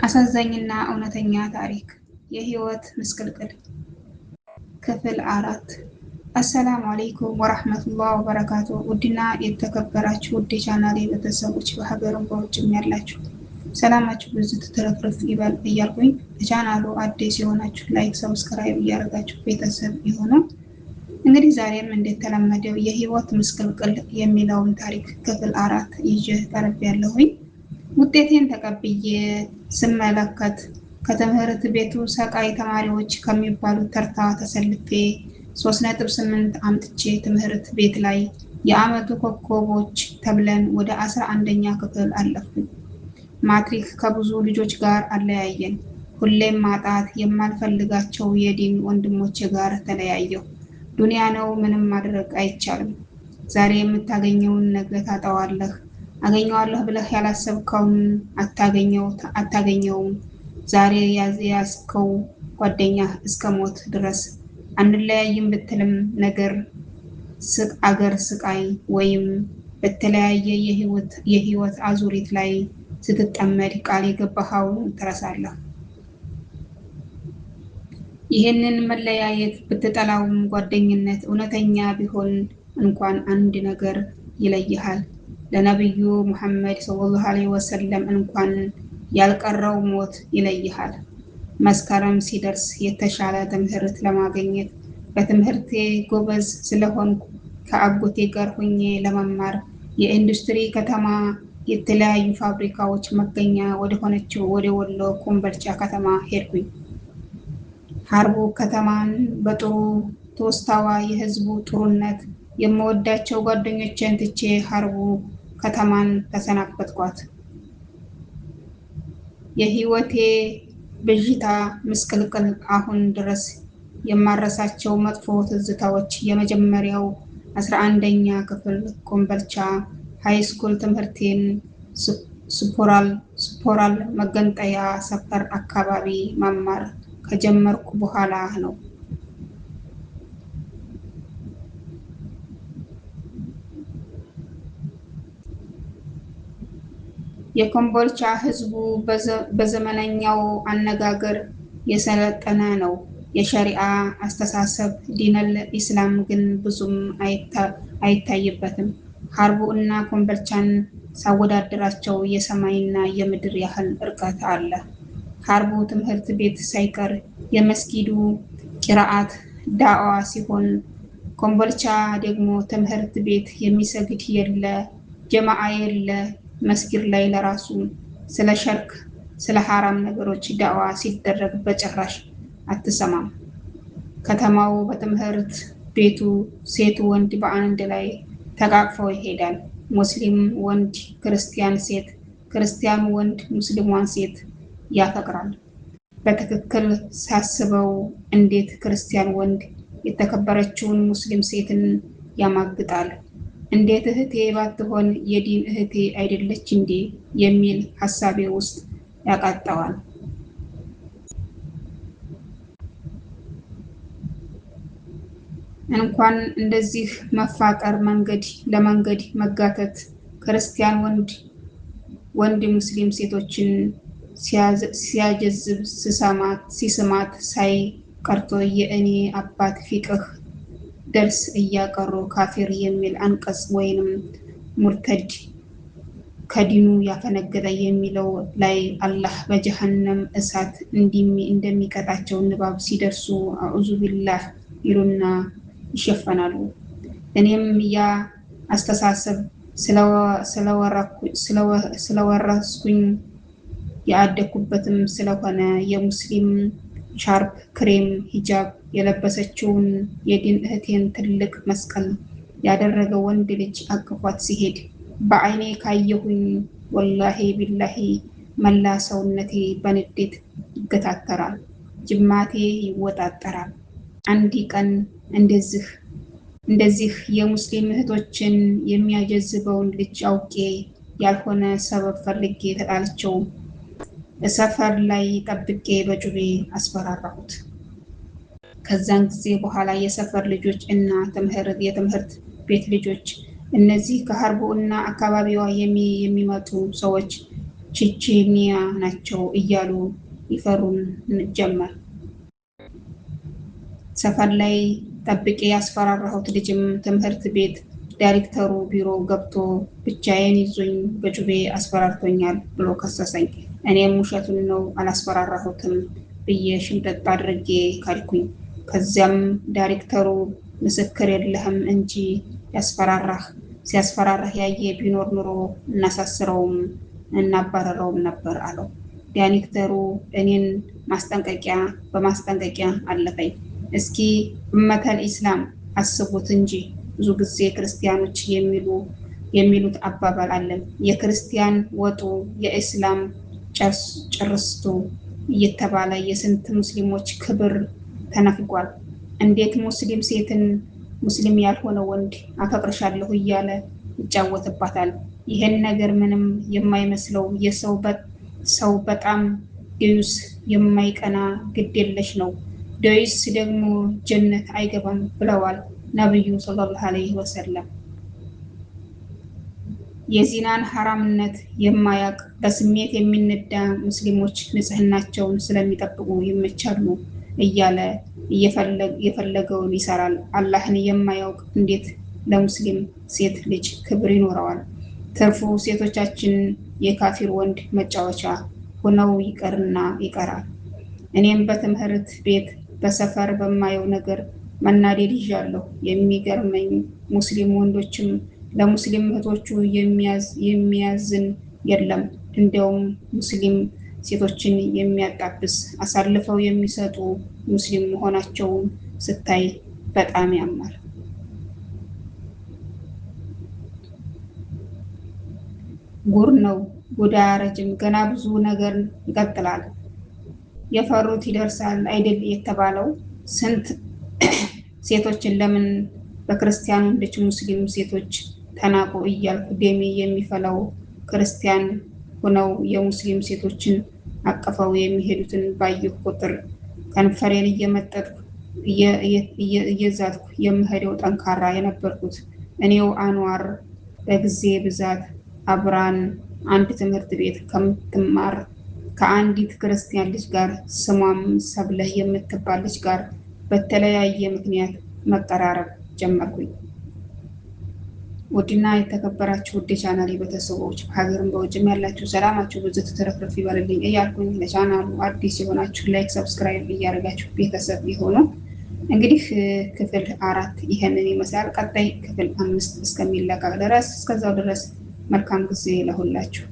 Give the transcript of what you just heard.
አሳዛኝና እውነተኛ ታሪክ የህይወት ምስቅልቅል ክፍል 4። አሰላሙ አለይኩም ወራህመቱላህ ወበረካቱ። ውድና የተከበራችሁ ውድ የቻናሌ ቤተሰቦች በሀገርም በውጭም ያላችሁ ሰላማችሁ ብዙ ትትረፍርፍ ይበል እያልኩኝ ለቻናሉ አዲስ የሆናችሁ like፣ subscribe እያደረጋችሁ ቤተሰብ የሆኑ እንግዲህ ዛሬም እንደተለመደው የህይወት ምስቅልቅል የሚለውን ታሪክ ክፍል 4 ይዤ ቀርቤያለሁኝ። ውጤቴን ተቀብዬ ስመለከት ከትምህርት ቤቱ ሰቃይ ተማሪዎች ከሚባሉት ተርታ ተሰልፌ 3.8 አምጥቼ ትምህርት ቤት ላይ የዓመቱ ኮከቦች ተብለን ወደ 11ኛ ክፍል አለፍኩኝ። ማትሪክ ከብዙ ልጆች ጋር አለያየን። ሁሌም ማጣት የማልፈልጋቸው የዲን ወንድሞቼ ጋር ተለያየሁ። ዱንያ ነው፣ ምንም ማድረግ አይቻልም። ዛሬ የምታገኘውን ነገ ታጣዋለህ። አገኘዋለሁ ብለህ ያላሰብከውን አታገኘውም። ዛሬ የያዝከው ጓደኛህ እስከ ሞት ድረስ አንለያይም ብትልም ነገር አገር ስቃይ ወይም በተለያየ የህይወት አዙሪት ላይ ስትጠመድ ቃል የገባኸውን ትረሳለህ። ይህንን መለያየት ብትጠላውም ጓደኝነት እውነተኛ ቢሆን እንኳን አንድ ነገር ይለይሃል። ለነብዩ ሙሐመድ ሰለላሁ ዐለይሂ ወሰለም እንኳን ያልቀረው ሞት ይለይሃል። መስከረም ሲደርስ የተሻለ ትምህርት ለማግኘት በትምህርቴ ጎበዝ ስለሆንኩ ከአጎቴ ጋር ሆኜ ለመማር የኢንዱስትሪ ከተማ የተለያዩ ፋብሪካዎች መገኛ ወደ ሆነችው ወደ ወሎ ኮምቦልቻ ከተማ ሄድኩኝ። ሀርቡ ከተማን በጥሩ ትውስታዋ የህዝቡ ጥሩነት የምወዳቸው ጓደኞቼን ትቼ ሀርቡ ከተማን ተሰናበትኳት። የህይወቴ ብዥታ ምስቅልቅል አሁን ድረስ የማረሳቸው መጥፎ ትዝታዎች የመጀመሪያው 11ኛ ክፍል ኮምቦልቻ ሃይስኩል ትምህርቴን ስፖራል መገንጠያ ሰፈር አካባቢ መማር ከጀመርኩ በኋላ ነው። የኮምቦልቻ ህዝቡ በዘመነኛው አነጋገር የሰለጠነ ነው። የሸሪዓ አስተሳሰብ ዲነል ኢስላም ግን ብዙም አይታይበትም። ሀርቡ እና ኮምቦልቻን ሳወዳድራቸው የሰማይና የምድር ያህል ርቀት አለ። ሀርቡ ትምህርት ቤት ሳይቀር የመስጊዱ ቂራአት ዳዕዋ ሲሆን፣ ኮምቦልቻ ደግሞ ትምህርት ቤት የሚሰግድ የለ፣ ጀማዓ የለ። መስጊድ ላይ ለራሱ ስለ ሸርክ ስለ ሐራም ነገሮች ዳዕዋ ሲደረግ በጭራሽ አትሰማም። ከተማው በትምህርት ቤቱ ሴቱ ወንድ በአንድ ላይ ተቃቅፈው ይሄዳል። ሙስሊም ወንድ ክርስቲያን ሴት፣ ክርስቲያኑ ወንድ ሙስሊሟን ሴት ያፈቅራል። በትክክል ሳስበው እንዴት ክርስቲያን ወንድ የተከበረችውን ሙስሊም ሴትን ያማግጣል? እንዴት እህቴ ባትሆን የዲን እህቴ አይደለች እንዴ የሚል ሀሳቤ ውስጥ ያቃጠዋል። እንኳን እንደዚህ መፋቀር መንገድ ለመንገድ መጋተት ክርስቲያን ወንድ ሙስሊም ሴቶችን ሲያጀዝብ ሲስማት ሳይ ቀርቶ የእኔ አባት ፊቅህ ደርስ እያቀሩ ካፊር የሚል አንቀጽ ወይንም ሙርተድ ከዲኑ ያፈነገጠ የሚለው ላይ አላህ በጀሀነም እሳት እንደሚቀጣቸው ንባብ ሲደርሱ አዑዙ ቢላህ ይሉና ይሸፈናሉ። እኔም ያ አስተሳሰብ ስለወረስኩኝ ያደኩበትም ስለሆነ የሙስሊም ሻርፕ ክሬም ሂጃብ የለበሰችውን የዲን እህቴን ትልቅ መስቀል ያደረገ ወንድ ልጅ አቅፏት ሲሄድ በዓይኔ ካየሁኝ ወላሂ ቢላሂ መላ ሰውነቴ በንዴት ይገታተራል፣ ጅማቴ ይወጣጠራል። አንድ ቀን እንደዚህ የሙስሊም እህቶችን የሚያጀዝበውን ልጅ አውቄ ያልሆነ ሰበብ ፈልጌ ተጣልቼው ሰፈር ላይ ጠብቄ በጩቤ አስፈራራሁት። ከዛን ጊዜ በኋላ የሰፈር ልጆች እና የትምህርት ቤት ልጆች እነዚህ ከሀርቡ እና አካባቢዋ የሚመጡ ሰዎች ቼቼኒያ ናቸው እያሉ ይፈሩን ጀመር። ሰፈር ላይ ጠብቄ ያስፈራራሁት ልጅም ትምህርት ቤት ዳይሬክተሩ ቢሮ ገብቶ ብቻዬን ይዞኝ በጩቤ አስፈራርቶኛል ብሎ ከሰሰኝ። እኔም ውሸቱን ነው አላስፈራራሁትም ብዬ ሽምጥጥ አድርጌ ካድኩኝ። ከዚያም ዳይሬክተሩ ምስክር የለህም እንጂ ያስፈራራህ ሲያስፈራራህ ያየ ቢኖር ኑሮ እናሳስረውም እናባረረውም ነበር አለው። ዳይሬክተሩ እኔን ማስጠንቀቂያ በማስጠንቀቂያ አለፈኝ። እስኪ ኡመተል ኢስላም አስቡት እንጂ ብዙ ጊዜ ክርስቲያኖች የሚሉት አባባል አለ። የክርስቲያን ወጡ የኢስላም ጭርስቱ እየተባለ የስንት ሙስሊሞች ክብር ተነፍጓል። እንዴት ሙስሊም ሴትን ሙስሊም ያልሆነ ወንድ አፈቅርሻለሁ እያለ ይጫወትባታል? ይህን ነገር ምንም የማይመስለው የሰው ሰው በጣም ደዩስ የማይቀና ግዴለሽ ነው። ደዩስ ደግሞ ጀነት አይገባም ብለዋል ነብዩ ሰለላሁ ዐለይሂ ወሰለም። የዚናን ሐራምነት የማያቅ በስሜት የሚነዳ ሙስሊሞች ንጽህናቸውን ስለሚጠብቁ ይመቻሉ እያለ የፈለገውን ይሰራል። አላህን የማያውቅ እንዴት ለሙስሊም ሴት ልጅ ክብር ይኖረዋል? ትርፉ ሴቶቻችን የካፊር ወንድ መጫወቻ ሆነው ይቀርና ይቀራል። እኔም በትምህርት ቤት በሰፈር በማየው ነገር መናደድ ይዣለሁ። የሚገርመኝ ሙስሊም ወንዶችም ለሙስሊም እህቶቹ የሚያዝን የለም። እንዲያውም ሙስሊም ሴቶችን የሚያጣብስ አሳልፈው የሚሰጡ ሙስሊም መሆናቸውን ስታይ በጣም ያማል። ጉር ነው ጉድ አያረጅም። ገና ብዙ ነገር ይቀጥላል። የፈሩት ይደርሳል አይደል የተባለው? ስንት ሴቶችን ለምን በክርስቲያን ወንዶች ሙስሊም ሴቶች ተናቁ እያልኩ ደሜ የሚፈላው ክርስቲያን ሆነው የሙስሊም ሴቶችን አቅፈው የሚሄዱትን ባየሁ ቁጥር ከንፈሬን እየመጠጥኩ እየዛትኩ የምሄደው ጠንካራ የነበርኩት እኔው አንዋር በጊዜ ብዛት አብራን አንድ ትምህርት ቤት ከምትማር ከአንዲት ክርስቲያን ልጅ ጋር ስሟም ሰብለህ የምትባል ልጅ ጋር በተለያየ ምክንያት መቀራረብ ጀመርኩኝ። ውድና የተከበራችሁ ውድ የቻናሌ ቤተሰቦች በሀገርም በውጭም ያላችሁ ሰላማችሁ ብዙ ትትረፍረፍ ይበልልኝ እያልኩኝ ለቻናሉ አዲስ የሆናችሁ like፣ subscribe እያደረጋችሁ ቤተሰብ የሆኑ እንግዲህ ክፍል 4 ይህንን ይመስላል። ቀጣይ ክፍል 5 እስከሚለቀቅ ድረስ እስከዛው ድረስ መልካም ጊዜ ለሁላችሁ።